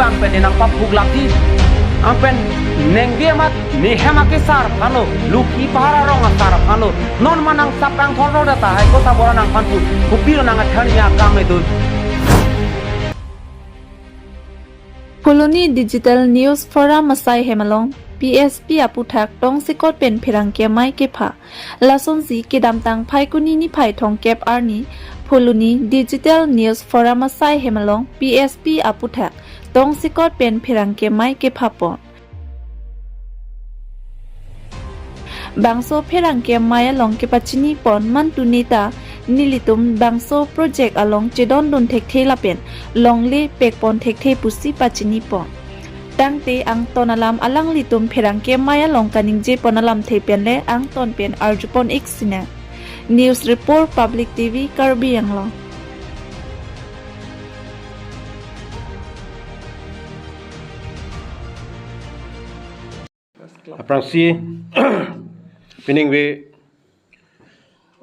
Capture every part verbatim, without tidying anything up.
Bang pen nang papuk lap di. Ang pen nengve amat ne hem akesar aphanlo, Lokhi Pahar arong asar aphanlo. Non ma nang sap ang thor thor data hai ko sabora nang phan pu. Kopi lo nang athan ya kam itu. Phuloni Digital News Forum asai hem along P S P aputhak tongsekot pen pherangke amei kepha. Lasonsi kedamtang Phaikuni niphai thomkep arni Phuloni Digital News Forum asai hem along P S P aputhak tongsekot pen pherangke amei kephapon. Bangso pherangke amei along kepachini pon mantu neta nelitum bangso project along chedondun thekthe lapen longle pekpon thekthe pusi pachini pon. Tangte angton alam alanglitum pherangke amei along kaningje pon alamthe penle angton pen arjupon ik sinang. News Report, Public T V, Karbi Anglong. Aphrangsi pining ve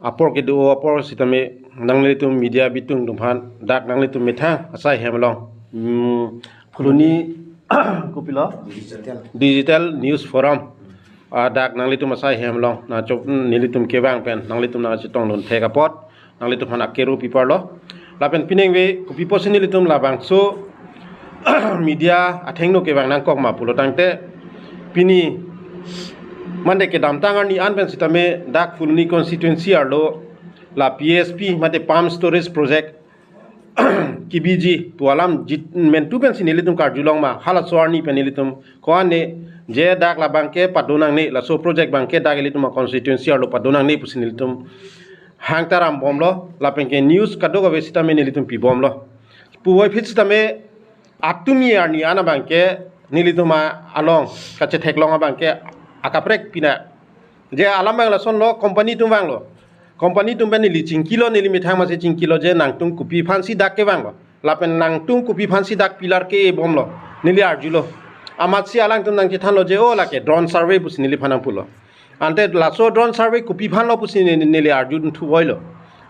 apor kedo apor sitame nanglitum media bitung atum aphan dak nanglitum methang asai hem along, hmm, Phuloni kopilo Digital News Forum, ah, dak nanglitum asai hem along nangchok, hmm, nelitum kevang pen nanglitum nangchetongdun thek apot nanglitum aphan akeru piparlo. Lapen pining ve kopi pusi nelitum labangso media athengno kevang nangkok ma pulo tangte, pini mande kedamtang arni an pen sitame dak Phuloni constituency arlo la P S P mate Pumped Storage Project kebiji pu alam jit mentu pensi nelitum karjulong ma, halaso arni pen nelitum ko-an ne je dak labang ke pado nangne, laso project abang ke dak ilitum a-constituency arlo pado nangne pusi nelitum hangtaram bomlo, lapen ke news kadokave sitame nelitum pibomlo. Puvoiphit sitame atumi arni an abang ke nelitum along kachetheklong abang ke akaprek pina. Je alam abang lasonlo, company atum vanglo. Company atum pen neli chingkilo, neli methang masi chingkilo je nangtum kopi aphansi dak kevanglo. Lapen nangtum kopi aphansi dak pillar ke-e bomlo. Neli arjulo. Amatsi alangtum nangchethanlo je, o lake drone survey pusi neliphan nangpulo. Ante laso drone survey kopi aphanlo pusi ne-, neli arjudun thuvoilo.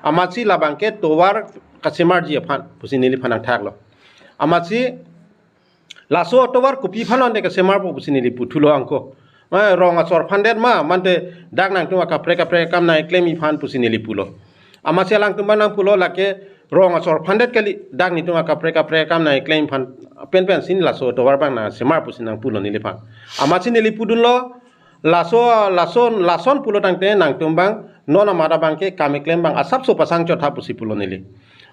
Amatsi labang ke tovar kasemarji aphan pusi neliphan nangthaklo. Amatsi laso tovar kopi aphan ante kasemarpo pusi neli puthulo angko. Ma rong asor aphan det ma, mante dak nangtum akaprek kaprek akam nangklemji aphan pusi neli pulo. Amatsi alangtum abang nangpulo lake rong asor aphan det kali, dak netum akaprek kaprek akam nangklemji aphan penpen si laso tovar abang nangsemar pusi nangpulo neliphan. Amatsi neli pudunlo, laso, lason, lason pulo tangte nangtum abang non amat abang ke kam keklem abang asapso pasang chotha pusi pulo neli.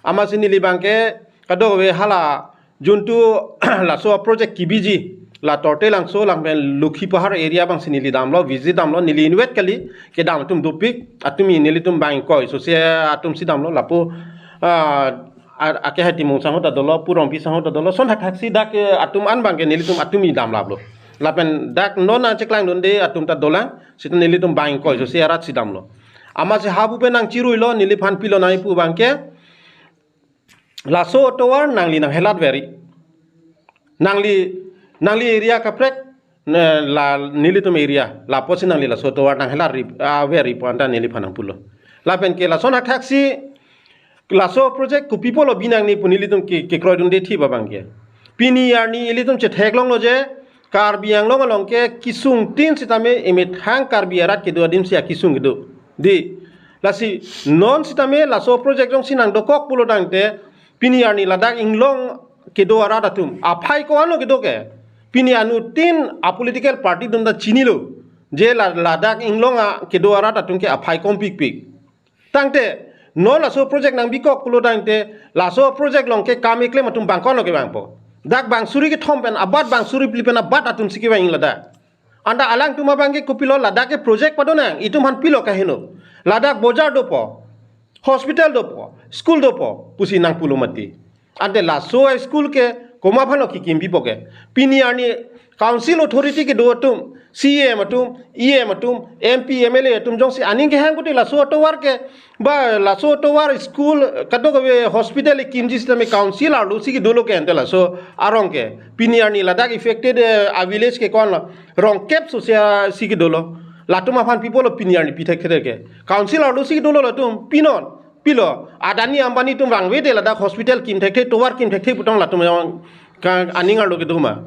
Amatsi neli abang ke kadokave hala juntu laso project kebiji la Tortelangso lapen Lokhi Pahar area abang si neli damlo, visit damlo, neli inutvet kali, kedam atum dopik, atumi nelitum bang ingkoi sose atum si damlo, lapu, ah, a-, ake Haitimung sangho ta dolo, pu Rongpi sangho ta dolo, lason thakthak si dak, eh, atum an abang ke nelitum atumi damlaplo. Lapen dak non nangcheklangdunde atum ta dolang, seta nelitum bang ingkoi sose arat si damlo. Amatsi hapu pen nangchiruilo, neliphan pilo nangji pu abang ke, laso tovar nangli nanghelat veri. Nangli, nangli area kaprek, ne, la nelitum area, lapusi nangli laso tovar nanghelat ri, ah, veri pu anta neliphan nangpulo. Lapen ke lason thakthak si laso project kopi apotlo binangne pu nelitum ke, kekroidunde thi abang ke. Pini arni ilitum chetheklonglo je, Karbi Anglong along ke kesung tin sitame emethang Karbi arat kedo adim si akesung kedo. Dei, lasi non sitame laso project jongsi nangdokok pulo tangte, pini arni ladak inglong kedo arat atum aphai ko-anlo kedo ke. Pini anuttin a-political party atum ta chinilo je la, ladak inglong a kedo arat atum ke aphai kompikpik. Tangte non laso project nangbikok pulo tangte, laso project along ke kam keklem atum bang ko-anlo kevangpo? Dak bang suri kethom pen abat, bang suri phli pen abat atum si kevang ladak. Anta alangtum abang ke kopilo, ladak ke project pado nang, itum aphan pilo kaheno? Ladak bojar dopo, hospital dopo, school dopo pusi nangpulo mati. Ante laso school ke komat aphanlo kekim pipo ke? Pini arni council authority kedo atum, C E M atum, E M atum, M P, M L A atum jongsi aning kehang pute laso tovar ke, ba laso tovar school kadokave hospital kimji sitame council arlo si kedolo ke ante laso arong ke. Pini arni ladak affected, eh, a-village ke ko-anlo, rong kep sose si kedolo. Latum aphan pi apotlo pini arni pi thekthe ke? Council arlo si kedolo latum, pinon, pilo? Adani Ambani atum vangvede ladak hospital kim thekthe, tovar kim thekthe putong latum yang Ka aning arlo kedo ma.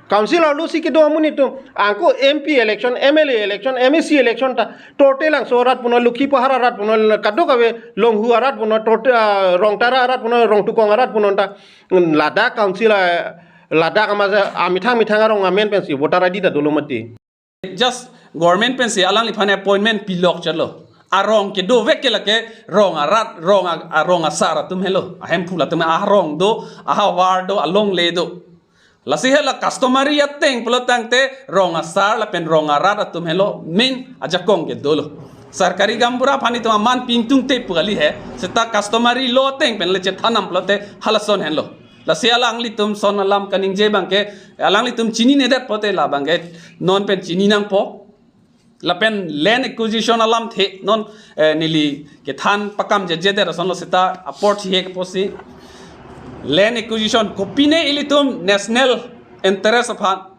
Council arlo si kedo amonit atum. Anke M P election, M L A election, M A C election ta. Tortilangso arat punon, Lokhipahar arat punon, kadokave Longhu arat punon, Torti-, ah, Rongtara arat punon, Rongtukong arat punon ta. Ladak council, ah, ladak ama ja, amethang methang arong amen pensi voter I D ta dolo mati. Just government pensi alangliphan appointment pilok chalo. Arong kedo vek ke lake rong arat, rong a-, arong asar atum helo. Ahemphu atum arong do, ahavar do, alongle do. Lasi hela customary ateng pulo tangte rong asar lapen rong arat atum helo main ajakong ke dolo. Sarkari gaonbura aphan itum aman pingtung te pu kali he. Seta customary law ateng pen le chethan nam pulote halason henlo. Lasi alanglitum son alam kaningje abangke, alanglitum chininedet pote la abangke non pen chini nangpo. Lapen land acquisition alamthe non, eh, neli kethan pakam jejedet asonlo seta apor thihe ke pusi. Land acquisition kopine ilitum national interest aphan,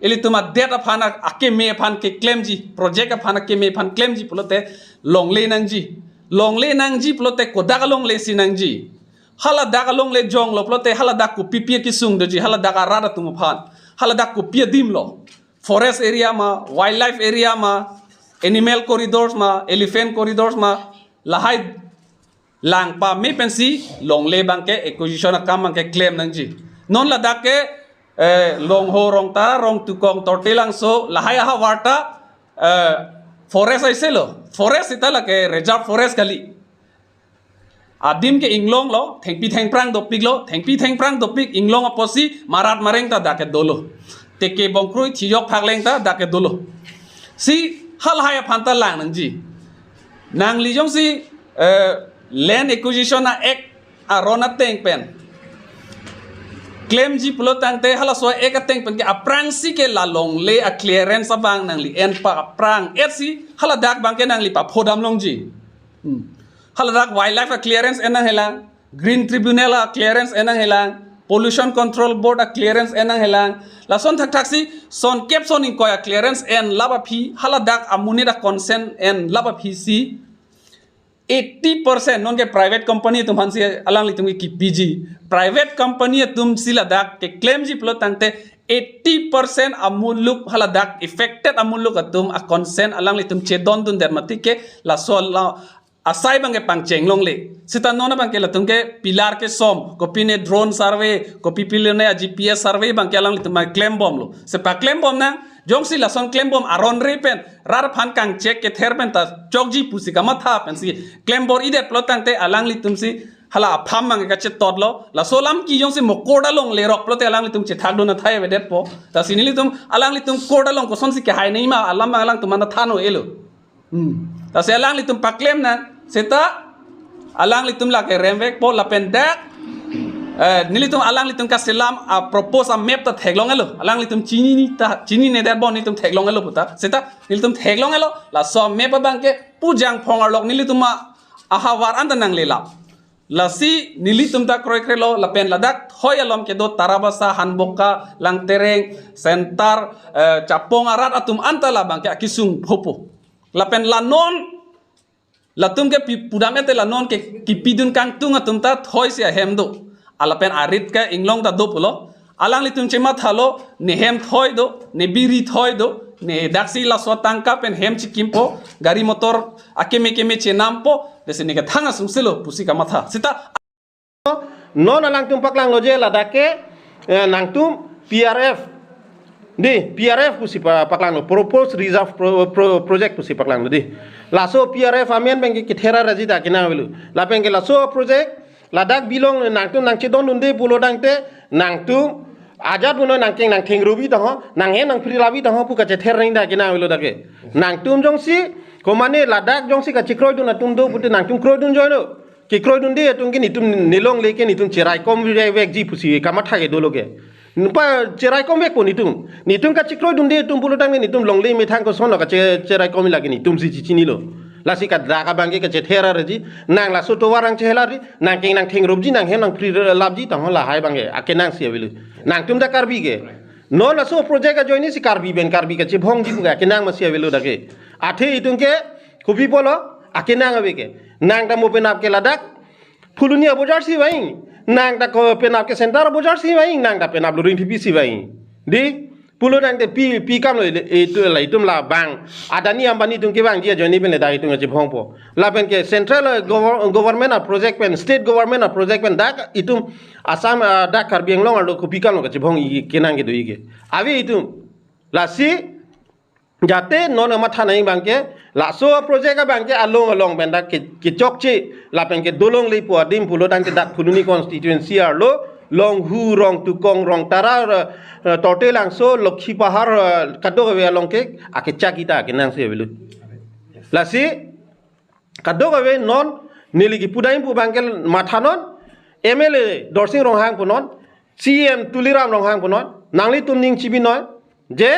ilitum adet aphan a-, akeme aphan keklemji, project aphan akeme aphan klemji pulote longle nangji. Longle nangji pulote kodak alongle si nangji. Haladak alongle jonglo pulote haladak kopipi akesung doji, haladak arat atum aphan. Haladak kopi adim lo. Forest area ma, wildlife area ma, animal corridors ma, elephant corridors ma, lahai lang pame pensi longle abangke acquisition akam abangke klem nangji. Non ladak ke, eh, Longhu, Rongtara, Rongtukong, Tortilangso, lahai ahavar ta, eh, forest aise lo. Forest seta lake reserve forest kali. Adim ke inglong lo, thengpi thengphrang dopik lo, thengpi thengphrang dopik inglong apotsi marat mareng ta dak ke dolo. Teke bongkrui thijok phakleng ta dak ke dolo. Si halahai aphan ta lang nangji. Nangli jongsi, eh, Land Acquisition Act aron ateng pen klemji pulo tangte halaso act ateng pen ke aphrangsi ke la longle a-clearance abang nangli en pa aphrang. Etsi haladak abangke nangli paphodam longji. Hmm. Haladak wildlife a-clearance en nanghelang, Green Tribunal a-clearance en nanghelang, Pollution Control Board a-clearance en nanghelang. Lason thakthaksi son kep son ingkoi a-clearance en lap aphi, haladak amonit a-consent en lap aphi si eighty percent non ke private company atum aphansi alanglitum ke kipiji. Private company atum si ladak keklemji pulo tangte eighty percent amuluk haladak affected amuluk atum a-consent alanglitum chedondundet mati ke laso la asai abangke pangcheng longle. Seta non abangke latum ke pillar kesom, kopine drone survey, kopi pilone a-G P S survey abangke alanglitum abang klembomlo. Sepaklembom nang, jongsi lason klembom aron re pen, rat aphan kangchek kether pen ta chokji pusi kamatha pensi klembor-idet pulo tangte alanglitum si hala apham abangke kachetotlo. Laso alam ke jongsi mo court along lerok pulote alanglitum chethakdun athai avedetpo. Lasi nelitum alanglitum court along kosonsi kehai nangji ma alam abang alangtum anta than-o-elo. Hmm. Lasi alanglitum paklem nang, seta alanglitum lake remvekpo lapen dak, eh, nelitum alanglitum kaselam a-propose a-map ta theklong-elo. Alanglitum chini ta, chininedet bon nelitum theklong-elo puta. Seta nelitum theklong-elo, laso map abangke Pujangphong arlok nelitum a-, ahavar anta nanglelap. Lasi nelitum ta kroikrelo lapen ladak thoi alom kedo Tarabasa, Hanboka, Langtereng, Center, eh, Chapong arat atum anta labangke akesung phopo. Lapen la non latum ke pi-, pudam ete la non ke kipidun kangtung atum ta thoi si ahem do. Alapen arit ke inglong ta do pulo. Alanglitum chemathalo, ne hem thoi do, ne biri thoi do, ne daksi laso atangka pen hem chikimpo, gari motor akeme keme chenampo, lasi ne kethang asungsilo pusi kamatha. Seta non alangtum paklanglo je ladak ke, eh, nangtum P R F. Di, P R F pusi pa-, paklanglo, Proposed Reserve Pro-, Pro-, Project pusi paklanglo di. Laso P R F amen abangke kether ra-ji ta akenang avelo. Lapen ke laso project, ladak bilong nangtum nangchedondunde pulo tangte, nangtum ajat punon nangkeng nangtheng robi tangho, nanghem nangphri labi tangho pu kachether nangji ta akenang avelo dak ke. Nangtum jongsi, komane ladak jongsi kachekroidun atum do pute nangtum kroidun joino. Kekroidunde atum ke netum nelongle ke netum cheraikom vekji pusi kamatha ke dolo ke. Nepa cheraikom vekpo netum. Netum kachekroidunde atum pulo tangte netum longle methang kosonlo kache-, cheraikom lake netum si chichinilo. Lasi ka dak abangke kachether ra-ji. Nang laso tovar nangchehela ri. Nangkeng nangtheng ropji nanghem nangphri lapji tangho lahai abangke. Akenang si avelo. Nangtum ta Karbi ke. Non laso project ajoine si Karbi pen Karbi kachebhongji pu ke akenang masi avelo dak ke. Athe itum ke kopi pulo akenang ave ke. Nang ta mo penap ke ladak Phuloni abojar si vaing. Nang ta ko penap ke center bojar si vang, nang ta penap luring thipi si vang. Di, pulo tangte pi, pi kam lo ile, itu la itum labang. Adani Ambani atum kevangji ajoine pen le dak itum kachebhongpo. Lapen ke central, eh, gover-, government a-project pen, state government a-project pen dak itum Assam, ah, dak Karbi Anglong arlo kopi kam lo kachebhong i kenang kedo i ke. Ave itum. Lasi, jate non matha nai abang ke, laso project abang ke along along pen dak ke, kechokche, lapen ke dolongle pu adim pulo tangte dak Phuloni constituency arlo, Longhu, Rongtukong, Rongtara, eh, eh, Tortelangso, Lokhi Pahar, eh, kadokave along ke, akechak ita kenang si avelo. Lasi, kadokave non, neli kipu dam pu abang ke matha non, M L A Dorsing Ronghang punon, C E M Tuliram Ronghang punon, nanglitum ning chibinon, je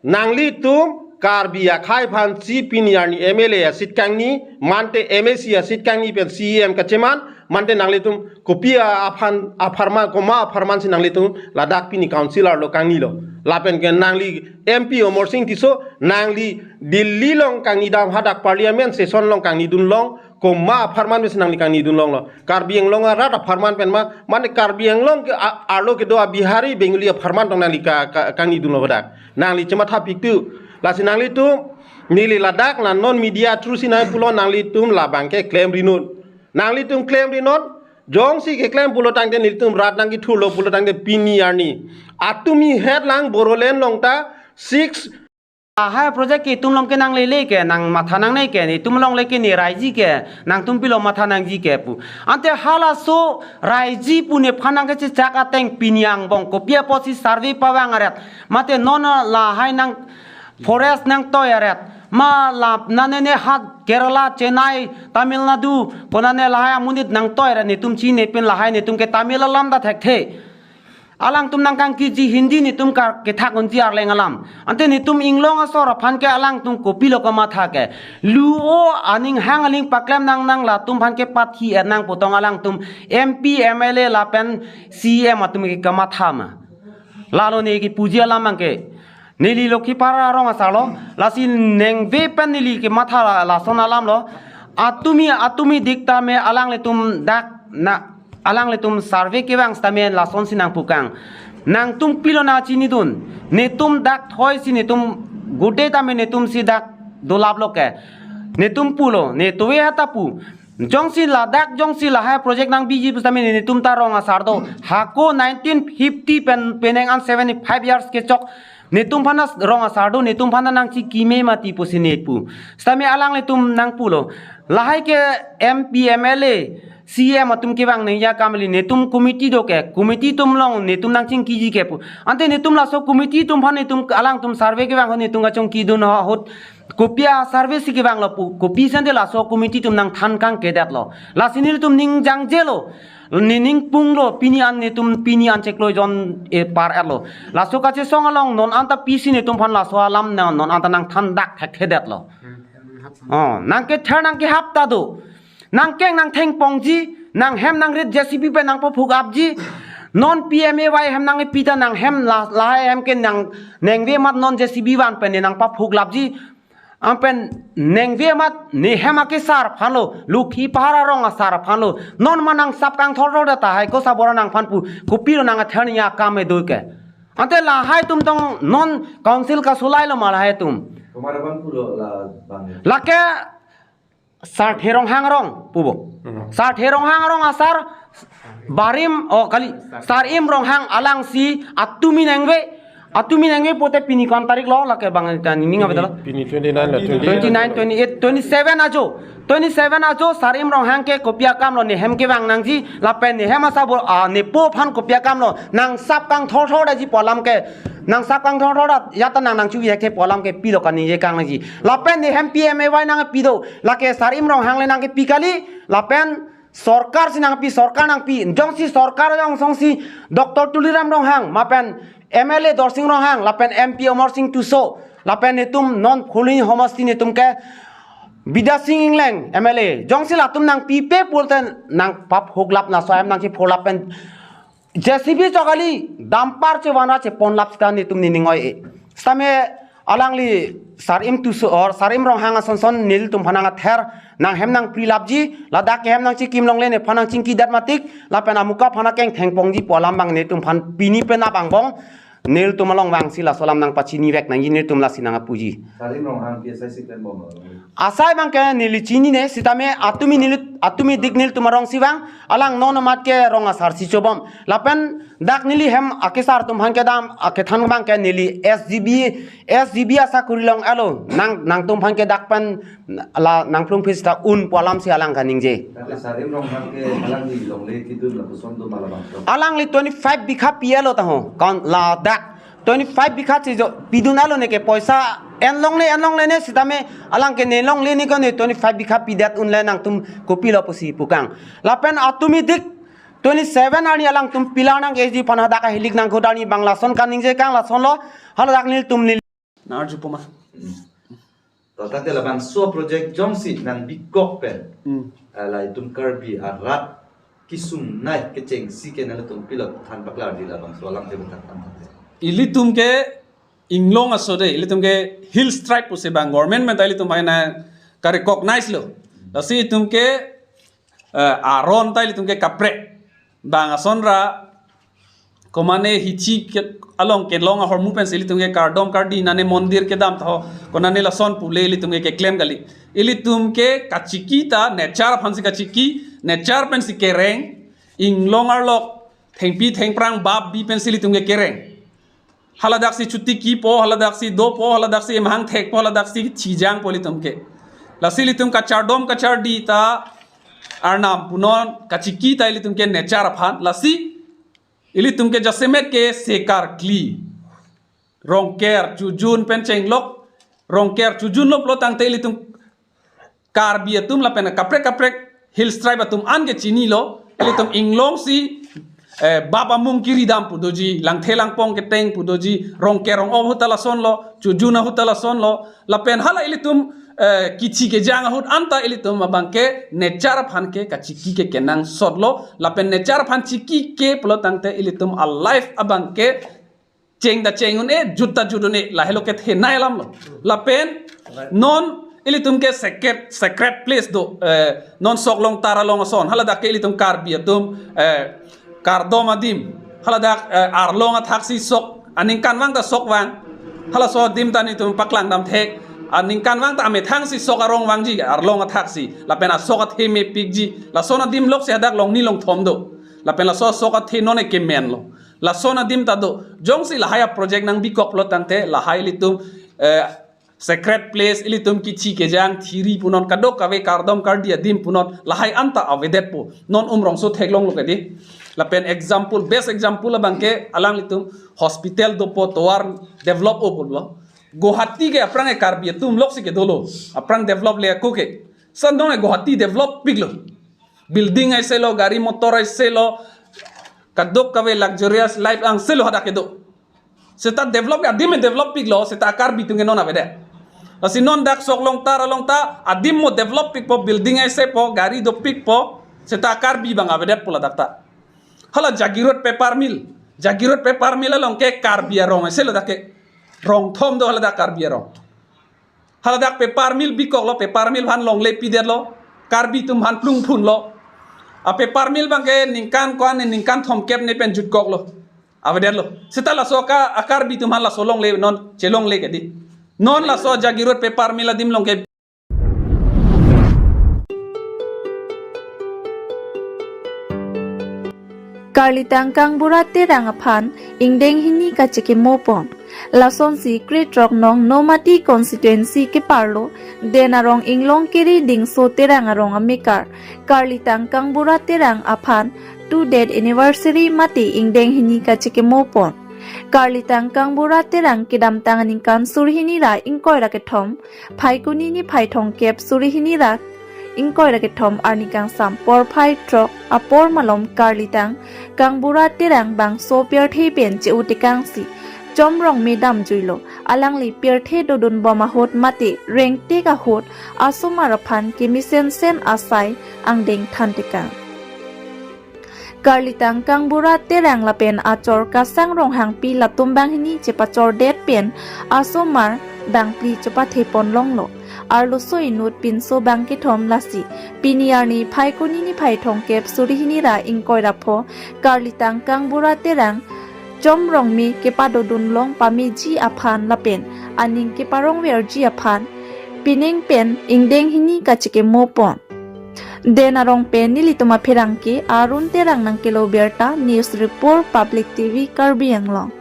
nanglitum Karbi akhei aphansi pini arni M L A a-seat kangni, mate M A C a-seat kangni pen C E M kacheman, mate nanglitum kopi a-, aphan, apharman, komat apharman si nanglitum ladak pini council arlo kangnilo. Lapen ke nangli M P Amarsing Tisso, nangli Delhi along kangni dam hadak parliament session along kangni dunlong, komat apharman pensi nangli kangni dunlonglo. Karbi Anglong arat apharman pen ma, mane Karbi Anglong ke a-, arlo kedo a-Bihari, Bengali apharman tong nangli ka, ka, kangni dunlo hadak. Nangli chematha piktu. Lasi nanglitum, neli ladak la non media through si nangpulo nanglitum labang ke klemri non. Nanglitum klemri non, jongsi keklem pulo tangte nelitum rat nangkethurlo pulo tangte pini arni. Atumi het lang Bodoland along ta six Lahai project ke itum along ke nanglele ke, nang matha nangne ke, itum along le ke ne raiji ke, nangtum pilo matha nangji ke pu. Ante halaso raiji pu nephan nangkechechak ateng pini angbong kopi apotsi survey pavang aret. Mate non lahai nang forest nangtoi aret. Ma la nane ne hat Kerala, Chennai, Tamil Nadu, konane lahai amonit nangtoi aret, netum chine pen lahai netum ke Tamil alam ta thekthe. Alangtum nangkangkiji Hindi netum ka kethak unji arleng alam. Ante netum inglong asor aphan ke alangtum kopilo kamatha ke. Luo aning hang aling paklem nang nang latum aphan ke pathi ernang putong alangtum M P, M L A lapen C E M atum ke kamatha ma. Lalo ne kipuji alam abangke. Neli Lokhi Pahar arong asarlo, lasi nengve pen neli kematha la, lason alamlo. Atumi, atumi dik tame alanglitum dak na, alanglitum survey kevang sitame lasonsi nangpukang. Nangtum pilo nangchinidun. Netum dak thoi si netum gute tame netumsi dak dolaplo ke. Netum pulo, ne tove hata pu. Jongsi ladak, jongsi lahai project nangbiji pusitame netum ta rong asar do. Hako nineteen fifty pen penang an seventy-five years kechok. Netum aphan ta rong asar do, netum aphan ta nangchikime mati pusi nepu. Sitame alanglitum nangpulo. Lahai ke M P, M L A, C E M atum kevang nangji akam kali, netum committee do ke, committee atum along netum nangchingkiji ke pu. Ante netum laso committee atum aphan netum alangtum survey kevang ahut netum kachongkidun ahut. Kopi a-survey si kevanglo pu, kopi sende laso committee atum nangthan kangkedetlo. Lasi nelitum ning jangjelo. Ne ning punglo, pini an netum, pini an chiklo jon e par etlo. Laso kachesong along non anta pisi netum aphan laso alam na non anta nangthan dak thekthedetlo. Oh, nangkether nangkehap ta do. Nangkeng nangthengpongji, nanghem nangrit J C B pen nangpaphuk apji. Non P M A Y hem nangpi ta nanghem la, lahai hem ke nang nengve amat non J C B van pen ne nangpaphuk lapji. Anpen nengve amat nehem akesar aphanlo, Lokhi Pahar arong asar aphanlo. Non ma nangsap kangthorthor tahai ko sabora nangphan pu, kopilo nang atherni akam edo ke. Ante lahai atum tong non council kasulailo ma lahai atum. Komat abang pulo la bang. Lake Sarthe Ronghang arong pubo. Hmm. Sarthe Ronghang arong asar Barim, oh kali, Sarim Ronghang alangsi atumi nengve, atumi nengve pute pini ko-an tarik lo lake bang ta ning ning apa lo? Pini twenty-nine lo, twenty-eight. Twenty-nine, twenty-eight, twenty-seven ajo. Twenty-seven ajo Sarim Ronghang ke kopi akam lo, nehem kevang nangji lapen nehem asabor, ah, nepo aphan kopi akam lo, nangsap kangthorthor daji pu alam ke. Nangsap kangthorthor dat, ya ta nang nangchu ya ke pu alam ke pilo kaningje kang nangji. Lapen nehem P M A Y nangpi do, lake Sarim Ronghang le nangkepi kali, lapen sorkar si nangpi, sorkar nangpi, jongsi sorkar jongsongsi Doctor Tuliram Ronghang, mapen M L A Dorsing Ronghang, lapen M P Amarsing Tisso, lapen netum non Phuloni homosti netum ke Bidya Sing Engleng M L A, jongsi latum nangpipe pulote nangpaphuklap, laso ahem nangchipholap pen J C B chok kali, dumper chevanra cheponlap sita netum nening oi-e. Sitame alangli Sar-im Tisso or Sar-im Ronghang asonson nelitum aphan nangther nanghem nangprilapji, ladak ke hem nangchikim longle nephan nangchingkidat matik, lapen amuka aphan akeng thengpongji pu alam abang nelitum aphan pini penap angbong nelitum along vangsi laso alam nangpachinivek nangji, nelitum lasi nangpuji. Sar-im Ronghang ke asai si klembom lo. Asai abang ke neli chinine, sitame atumi neli, atumi dik nelitum arong si vang, alang non amat ke rong asar si chobom. Lapen dak neli hem akesar atum aphan kedam akethan abang ke neli S G B, S G B asakori long alo, nang, nangtum aphan ke dak pen la nangplung phis ta un pu alam si alang kaningje. Dak le Sar-im Ronghang ke alangli longle kedun lapuson do ma labangso? Alangli twenty-five bikha pi alo ta ho. Kon ladak twenty-five bikha si jo pidun alo, neke poisa en longle, en longle ne, sitame alang ke ne longle ne ko ne twenty-five bikha pidet unle nangtum kopilo pusi pukang. Lapen atumi dik twenty-seven arni alangtum pillar nang H D aphan hadak ahilik nangkhudarni abang lason kaningje kang, lasonlo, haladak nelitum neli. Nang arju poma. Hmm. To tangte labangso project jongsi nangbikok pen, hmm, eh, la itum Karbi arat kesungnei kechengsi ke nanglitum pilot than paklarji, labangso alam te than than than. Ilitum ke inglong aso de, ilitum ke Hills Tribe pusi abang government pen ta ilitum aphan nangka-recognize lo. Lasi itum ke, eh, aron ta ilitum ke kaprek. Bang ason ra komane hithi ke along kelong ahormu pensi ilitum ke kardom kardi nane mondir kedam ta ho, konane lason pule ilitum ke keklem kali. Ilitum ke kachiki ta nature aphansi kachiki, nature pensi kereng, inglong arlok thengpi thengphrang bap bi pensi ilitum ke kereng. Haladak si chotiki po, haladak si dopo, haladak si emahang thekpo, haladak si thijangpo ilitum ke. Lasi ilitum kachardom kachardi ta arnam punon, kachiki ta ilitum ke nature aphan. Lasi ilitum ke jasemet ke se karkli, rongker chojun pen chenglok, rongker chojunlo pulo tangte ilitum Karbi atum lapen kaprek kaprek Hills Tribe atum an ke chinilo, ilitum inglong si, eh, bap amung kiridam pu doji, langthe langpong keteng pu doji, rongker rong-op ahut ta lasonlo, chojun ahut ta lasonlo, lapen hala ilitum, eh, kithi kejang ahut anta ilitum abang ke nature aphan ke kachiki ke kenangsotlo, lapen nature aphan chiki ke pulo tangte ilitum a-life abang ke cheng ta cheng un-e, jut ta jut un-e, lahelo kethenei alamlo. Lapen non ilitum ke sacred, sacred place do, eh, non sok longtar along ason, haladak ke ilitum Karbi atum, eh, kardom adim, haladak, eh, arlong athak si sok, aningkanvang ta sok vang, halaso adim ta nelitum paklang dam thek, aningkanvang ta amethang si sok arong vangji, arlong athak si, lapen asok athe mepikji, lason adim lok si hadak longni longthom do, lapen laso asok athe non e kemenlo. Lason adim ta do. Jongsi lahai a-project nangbikok pulo tangte lahai ilitum, eh, sacred place, ilitum kithi kejang thiri punon, kadokave kardom kardi adim punon, lahai anta avedetpo. Non Umrongso theklonglo kedi. Lapen example, best example abang ke alanglitum hospital dopo tovar develop-o pulo. Guwahati ke aphrang e Karbi atum lok si kedolo. Aphrang develop le ako ke. Sandong e Guwahati develop piklo. Building aiselo, gari motor aiselo, kadokave luxurious life angselo hadak kedo. Seta develop, adim develop piklo, seta Karbi atum ke non avedet. Lasi non dak sok longtar along ta, adim mo develop pikpo, building aisepo, gari dopikpo, seta Karbi abang avedetpo ladak ta. Hala Jagiroad paper mill, Jagiroad paper mill along ke Karbi arong aiselo dak ke. Rong thom do haladak Karbi arong. Haladak paper mill bikoklo, paper mill aphan longle pidetlo, Karbi atum aphan plung phunlo. A-paper mill abang ke ningkan ko-an ne ningkan thomkep ne pen jutkoklo. Avedetlo. Seta laso ka a-Karbi atum aphan laso longle non chelongle kedi. Non laso Jagiroad paper mill adim along ke Karlitang Kangbura Terang aphan ingdeng hini kachekimo pon. Lasonsi krethrok nong Nomati constituency keparlo Den Arong Inglong Kiri Dingso Terang arong amekar Karlitang Kangbura Terang aphan two death anniversary mate ingdeng hini kachekimo pon. Karlitang Kangbura Terang kedamtang aningkan suri hini ra ingkoi ra kethom, Phaikuni niphai thomkep suri hini ra ingkoi ra kethom arni kangsam porphai throk apor malom Karlitang Kangbura Terang bangso pirthe pen che-o tekangsi chomrong me damjuilo. Alangli pirthe dodunbom ahut mate rengtik ahut asomar aphan kemesen sen asai angdeng than tekang. Karlitang Kangbura Terang lapen achor Kasang Ronghangpi latum banghini chepachordet pen asomar bangphli chepathe pon longlo. Arloso inut pinso bangkethom lasi pini arni Phaikuni niphai thomkep suri hini ra ingkoi ra pho Karlitang Kangbura Terang Chomrongme kepadodun long pameji aphan lapen aning keparongverji aphan pining pen ingdeng hini kachekimo pon. Den arong pen nelitum apherangke Arun Terang nangkelo birta, News Report, Public T V, Karbi Anglong.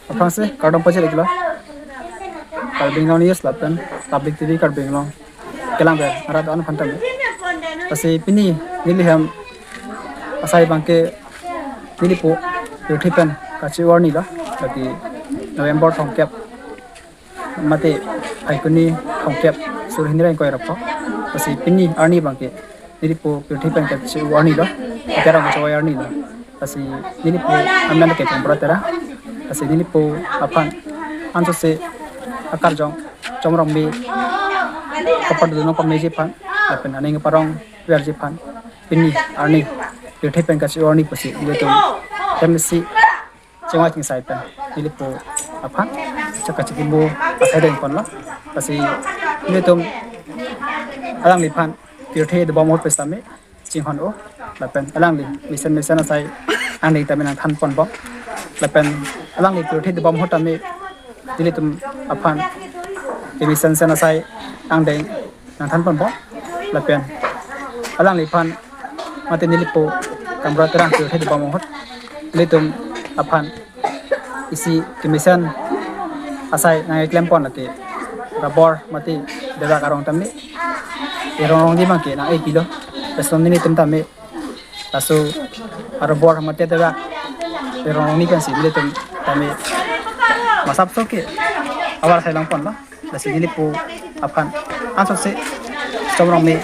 Aphrangsi kardom pajir-iklo Karbi Anglong News lapen Public T V Karbi Anglong kelang ber arat an phantam. Lasi pini neli hem asai abangke nelipo pirthe pen kachi-o arni lo, lagi November thomkep mate Phaikuni thomkep suri hini ra ingkoi ra pho. Lasi pini arni abangke nelipo pirthe pen kachi-o arni lo, Terang kachi-o arni lo. Lasi nelipo amen ke Kangbura Terang. Lasi nelipo aphan ansose akarjong Chomrongme kepadodun long pameji aphan lapen aning parongverji aphan pini arni pirthe pen kachi-o arni pusi nelitum kemsi chingvai chingsai pen nelipo aphan chakachikimo asai deng ponlo. Lasi nelitum alangliphan pirthe dobom ahut pen sitame chinghon-o lapen alangli mesen mesen asai angdeng tame nangthan ponbom lapen alangli pirthe dobom ahut tame nelitum aphan kemesen mesen asai angdeng nangthan ponbom lapen alangliphan mate nelipo Kangbura Terang pirthe dobom ahut nelitum aphan isi kemesen asai nangkeklem pon lake rubber mate debak arong tame erong rong di abangke nang-e pilo. Lason nelitum tame laso rubber mate debak erong rong di pensi nelitum tame masap so ke avar sai long ponlo. Lasi nelipo aphan ansose Chomrongme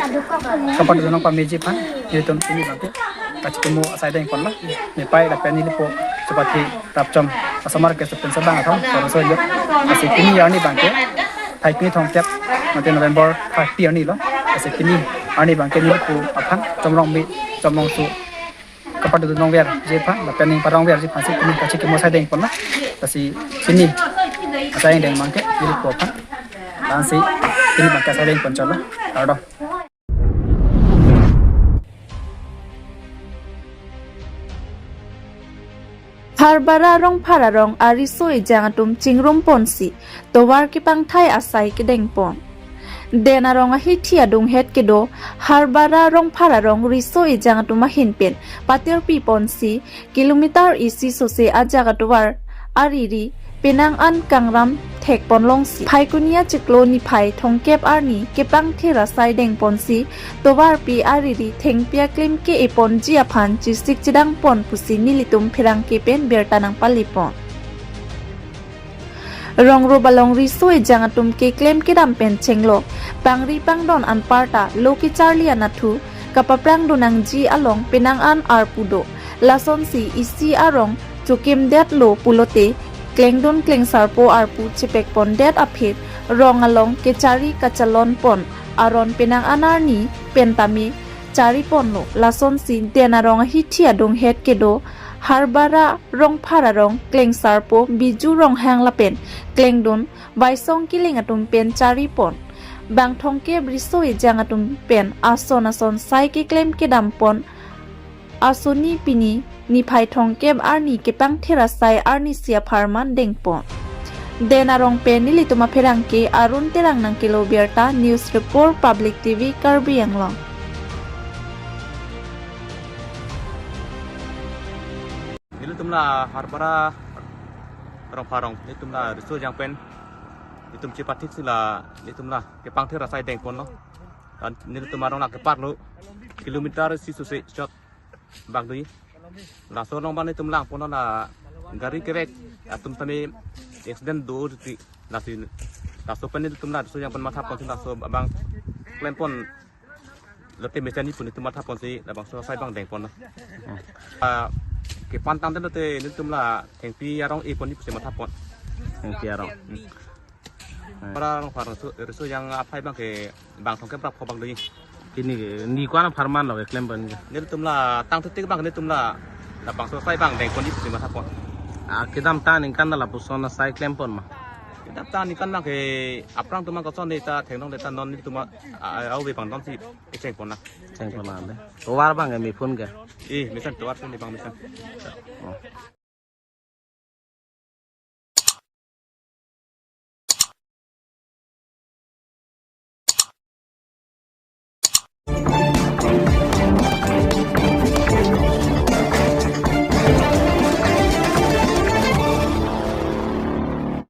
kepadodun long pameji aphan nelitum pini abangke kachikimo asai deng ponlo. Nepai lapen nelipo chepathe rapchom asomar ke sepen sabang athom kono so yo. Lasi pini arni abangke Phaikuni thomkep mate November thirty arni lo. Lasi pini arni abangke nelipo aphan Chomrongme Chomrongso kepadodun longverji aphan lapen aning parongverji aphansi pini kachikimo asai deng ponlo. Lasi pini asai deng abangke nelipo aphan. Lasi pini abangke asai deng pon cholo. Kardom. Harbara Rongphar arong ariso ejang atum chingrum ponsi tovar kepangthai asai kedeng pon. Den arong ahithi adunghet kedo Harbara Rongphar arong riso ejang atum ahin pen patirpi ponsi kilometer isi sose ajak atovar ariri penang an kangram thek pon longsi Phaikuni achiklo niphai thomkep arni kepangthir asai deng ponsi tovarpi ariri thengpi aklem ke-e ponji aphan chisik chidang pon pusi nelitum pherangke pen birta nangpale pon. Rongrup along riso ejang atum keklem kedam pen chenglo pangri pangdon anparta lo kecharli anatthu kapaprangdun nangji along penang an arpu do. Lasonsi isi arong chokimdetlo pulote klengdun klengsarpo arpu chepek pondet aphi rong along kechari kachalon pon aron penang an arni pen tame chari ponlo. Lasonsi den arong ahithi adunghet kedo Harbara Rongphar arong klengsarpo Biju Ronghang lapen klengdun Baisong Killing atum pen chari pon. Bang thomkep riso ejang atum pen ason ason sai keklem kedam pon asoni pini niphai thomkep arni kepangthir asai arnisi apharman deng pon. Den arong pen nelitum apherangke Arun Terang nangkelo birta, News Report, Public T V, Karbi Anglong. Nelitum la Harbara Rongphar arong, nelitum la riso ejang pen nelitum chepathik si la nelitum la kepangthir asai deng ponlo. Dan nelitum arong la kepar lo kilometer isi sose chot bang dui. Laso along abang nelitum lang ponlo la gari kevek atum tame accident do titi. Lasi laso pen nelitum la riso ejang pen matha ponsi laso abang klem pon lote mesen ni pu nelitum matha ponsi labangso asai abang deng ponlo. Ah, kepantang den lote nelitum la thengpi arong e pon ni pusi matha pon. Thengpi arong. Hmm. Para rong phar su, su yang aphai abang ke bang thong ke prap ko bang dei. Pini ke ni ko-an apharman lo keklem pon ke? Nelitum la tang tutik abang nelitum la, la bangso aphai abang dengpon isi ma thapon. Ah, kedamtang aningkan lapuson asai klem pon ma? Kedamtang aningkan abang ke aphrang atum abang koson dei ta theklong dei ta non nelitum a, a, a, ave abang donsi kecheng pon na. Cheng pon na dei. Tovar abang ke mesen ke? Eh, mesen tovar si abang mesen. Oh.